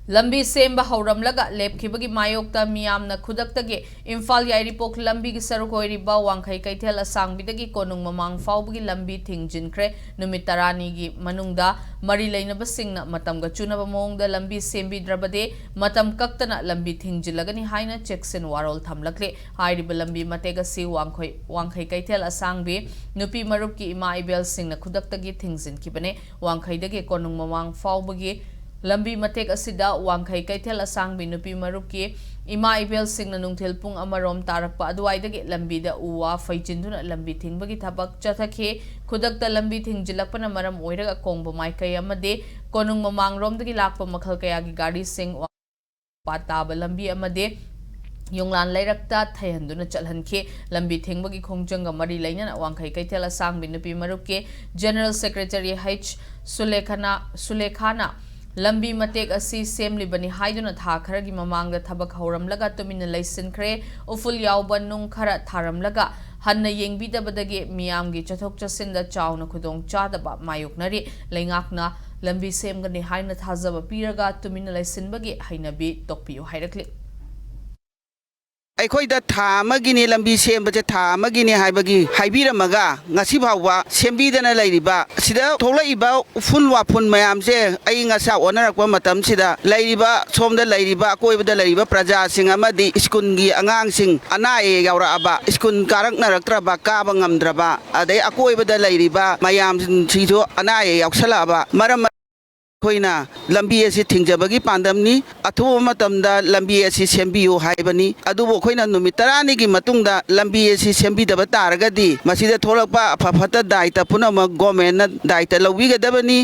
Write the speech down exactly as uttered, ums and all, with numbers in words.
ꯂꯝꯕꯤ ꯁꯦꯝꯕ ꯍꯧꯔꯝꯂꯒ ꯂꯦꯞꯈꯤꯕꯒꯤ ꯃꯥꯌꯣꯛꯇ ꯃꯤꯌꯥꯝꯅ ꯈꯨꯗꯛꯇꯒꯤ ꯏꯝꯐꯥꯜ ꯌꯥꯏꯔꯤꯄꯣꯛ ꯂꯝꯕꯤꯒꯤ ꯁꯔꯨꯛ ꯑꯣꯏꯔꯤꯕ ꯋꯥꯡꯈꯩ ꯀꯩꯊꯦꯜ ꯑꯁꯥꯡꯕꯤꯗꯒꯤ ꯀꯣꯅꯨꯡ ꯃꯃꯥꯡ ꯐꯥꯎꯕꯒꯤ ꯂꯝꯕꯤ ꯊꯤꯡꯖꯤꯟꯈ꯭ꯔꯦ꯫ ꯅꯨꯃꯤꯠ ꯇꯔꯥꯅꯤꯒꯤ ꯃꯅꯨꯡꯗ ꯃꯔꯤ ꯂꯩꯅꯕꯁꯤꯡꯅ ꯃꯇꯝꯒ ꯆꯨꯅꯕ ꯃꯑꯣꯡꯗ ꯂꯝꯕꯤ ꯁꯦꯝꯕꯤꯗ꯭ꯔꯕꯗꯤ ꯃꯇꯝ ꯀꯛꯇꯅ ꯂꯝꯕꯤ ꯊꯤꯡꯖꯤꯜꯂꯒꯅꯤ ꯍꯥꯏꯅ ꯆꯦꯛꯁꯤꯟ ꯋꯥꯔꯣꯜ ꯊꯝꯂꯛꯂꯤ꯫ ꯍꯥꯏꯔꯤꯕ ꯂꯝꯕꯤ ꯃꯇꯦꯛ ꯑꯁꯤ ꯋꯥꯡꯈꯩ-, ꯋꯥꯡꯈꯩ ꯀꯩꯊꯦꯜ ꯑꯁꯥꯡꯕꯤ ꯅꯨꯄꯤ ꯃꯔꯨꯞꯀꯤ ꯏꯃꯥ ꯏꯕꯦꯜꯁꯤꯡꯅ ꯈꯨꯗꯛꯇꯒꯤ ꯊꯤꯡꯖꯤꯟꯈꯤꯕꯅꯤ꯫ ꯋꯥꯡꯈꯩꯗꯒꯤ ꯀꯣꯅꯨꯡ ꯃꯃꯥꯡ ꯐꯥꯎꯕꯒꯤ ꯂꯝꯕꯤ ꯃꯇꯦꯛ ꯑꯁꯤꯗ ꯋꯥꯡꯈꯩ ꯀꯩꯊꯦꯜ ꯑꯁꯥꯡꯕꯤ ꯅꯨꯄꯤ ꯃꯔꯨꯞꯀꯤ ꯏꯃꯥ ꯏꯕꯦꯜꯁꯤꯡꯅ ꯅꯨꯡꯊꯤꯜ ꯄꯨꯡ ꯑꯃꯔꯣꯝ ꯇꯥꯔꯛꯄ ꯑꯗꯨꯋꯥꯏꯗꯒꯤ ꯂꯝꯕꯤꯗ ꯎ ꯋꯥ ꯐꯩꯖꯤꯟꯗꯨꯅ ꯂꯝꯕꯤ ꯊꯤꯡꯕꯒꯤ ꯊꯕꯛ ꯆꯠꯊꯈꯤ꯫ ꯈꯨꯗꯛꯇ ꯂꯝꯕꯤ ꯊꯤꯡꯖꯤꯜꯂꯛꯄꯅ ꯃꯔꯝ ꯑꯣꯏꯔꯒ ꯀꯣꯡꯕ ꯃꯥꯏꯀꯩ ꯑꯃꯗꯤ ꯀꯣꯅꯨꯡ ꯃꯃꯥꯡꯔꯣꯝꯗꯒꯤ ꯂꯥꯛꯄ ꯃꯈꯜ ꯀꯌꯥꯒꯤ ꯒꯥꯔꯤꯁꯤꯡ ꯄꯥꯠ ꯇꯥꯕ ꯂꯝꯕꯤ ꯑꯃꯗꯤ ꯌꯣꯡꯂꯥꯟ ꯂꯩꯔꯛꯇ ꯊꯩꯍꯟꯗꯨꯅ ꯆꯠꯍꯟꯈꯤ꯫ ꯂꯝꯕꯤ ꯊꯤꯡꯕꯒꯤ ꯈꯣꯡꯖꯪꯒ ꯃꯔꯤ ꯂꯩꯅꯅ ꯋꯥꯡꯈꯩ ꯀꯩꯊꯦꯜ ꯑꯁꯥꯡꯕꯤ ꯅꯨꯄꯤ ꯃꯔꯨꯞꯀꯤ ꯖꯦꯅꯔꯦꯜ ꯁꯦꯀ꯭ꯔꯦꯇꯔꯤ ꯍꯩꯆ ꯁꯨꯂꯦꯈꯥꯅ, ꯁꯨꯂꯦꯈꯥꯅ ꯂꯝꯕꯤ ꯃꯇꯦꯛ ꯑꯁꯤ ꯁꯦꯝꯂꯤꯕꯅꯤ ꯍꯥꯏꯗꯨꯅ ꯊꯥ ꯈꯔꯒꯤ ꯃꯃꯥꯡꯗ ꯊꯕꯛ ꯍꯧꯔꯝꯂꯒ ꯇꯨꯃꯤꯟꯅ ꯂꯩꯁꯤꯟꯈ꯭ꯔꯦ꯫ ꯎꯐꯨꯜ ꯌꯥꯎꯕ ꯅꯨꯡ ꯈꯔ ꯊꯥꯔꯝꯂꯒ ꯍꯟꯅ ꯌꯦꯡꯕꯤꯗꯕꯗꯒꯤ ꯃꯤꯌꯥꯝꯒꯤ ꯆꯠꯊꯣꯛ ꯆꯠꯁꯤꯟꯗ ꯆꯥꯎꯅ ꯈꯨꯗꯣꯡ ꯆꯥꯗꯕ ꯃꯥꯌꯣꯛꯅꯔꯤ꯫ ꯂꯩꯉꯥꯛꯅ ꯂꯝꯕꯤ ꯁꯦꯝꯒꯅꯤ ꯍꯥꯏꯅ ꯊꯥꯖꯕ ꯄꯤꯔꯒ ꯇꯨꯃꯤꯟꯅ ꯂꯩꯁꯤꯟꯕꯒꯤ ꯍꯩꯅꯕꯤ ꯇꯣꯛꯄꯤꯌꯨ ꯍꯥꯏꯔꯛꯂꯤ꯫ ꯑꯩꯈꯣꯏꯗ ꯊꯥ ꯑꯃꯒꯤꯅꯤ ꯂꯝꯕꯤ ꯁꯦꯝꯕꯁꯦ, ꯊꯥ ꯑꯃꯒꯤꯅꯤ ꯍꯥꯏꯕꯒꯤ ꯍꯥꯏꯕꯤꯔꯝꯃꯒ ꯉꯁꯤ ꯐꯥꯎꯕ ꯁꯦꯝꯕꯤꯗꯅ ꯂꯩꯔꯤꯕ, ꯁꯤꯗ ꯊꯣꯛꯂꯛꯏꯕ ꯎꯐꯨꯜ ꯋꯥꯐꯨꯜ ꯃꯌꯥꯝꯁꯦ, ꯑꯏꯪ ꯑꯁꯥ ꯑꯣꯟꯅꯔꯛꯄ ꯃꯇꯝꯁꯤꯗ ꯂꯩꯔꯤꯕ, ꯁꯣꯝꯗ ꯂꯩꯔꯤꯕ, ꯑꯀꯣꯏꯕꯗ ꯂꯩꯔꯤꯕ ꯄ꯭ꯔꯖꯥꯁꯤꯡ ꯑꯃꯗꯤ ꯁ꯭ꯀꯨꯜꯒꯤ ꯑꯉꯥꯡꯁꯤꯡ ꯑꯅꯥ ꯑꯌꯦꯛ ꯌꯥꯎꯔꯛꯑꯕ, ꯁ꯭ꯀꯨꯜ ꯀꯥꯔꯛꯅꯔꯛꯇ꯭ꯔꯕ, ꯀꯥꯕ ꯉꯝꯗ꯭ꯔꯕ, ꯑꯗꯩ ꯑꯀꯣꯏꯕꯗ ꯂꯩꯔꯤꯕ ꯃꯌꯥꯝꯁꯤꯁꯨ ꯑꯅꯥ ꯑꯌꯦꯛ ꯌꯥꯎꯁꯜꯂꯛꯑꯕ ꯃꯔꯝ ꯑꯩꯈꯣꯏꯅ ꯂꯝꯕꯤ ꯑꯁꯤ ꯊꯤꯡꯖꯕꯒꯤ ꯄꯥꯟꯗꯝꯅꯤ꯫ ꯑꯊꯨꯕ ꯃꯇꯝꯗ ꯂꯝꯕꯤ ꯑꯁꯤ ꯁꯦꯝꯕꯤꯌꯨ ꯍꯥꯏꯕꯅꯤ꯫ ꯑꯗꯨꯕꯨ ꯑꯩꯈꯣꯏꯅ ꯅꯨꯃꯤꯠ ꯇꯔꯥꯅꯤꯒꯤ ꯃꯇꯨꯡꯗ ꯂꯝꯕꯤ ꯑꯁꯤ ꯁꯦꯝꯕꯤꯗꯕ ꯇꯥꯔꯒꯗꯤ ꯃꯁꯤꯗ ꯊꯣꯛꯂꯛꯄ ꯑꯐ ꯐꯠꯇ ꯗꯥꯏꯇ ꯄꯨꯝꯅꯃꯛ ꯒꯣꯔꯃꯦꯟꯅ ꯗꯥꯏꯇ ꯂꯧꯕꯤꯒꯗꯕꯅꯤ꯫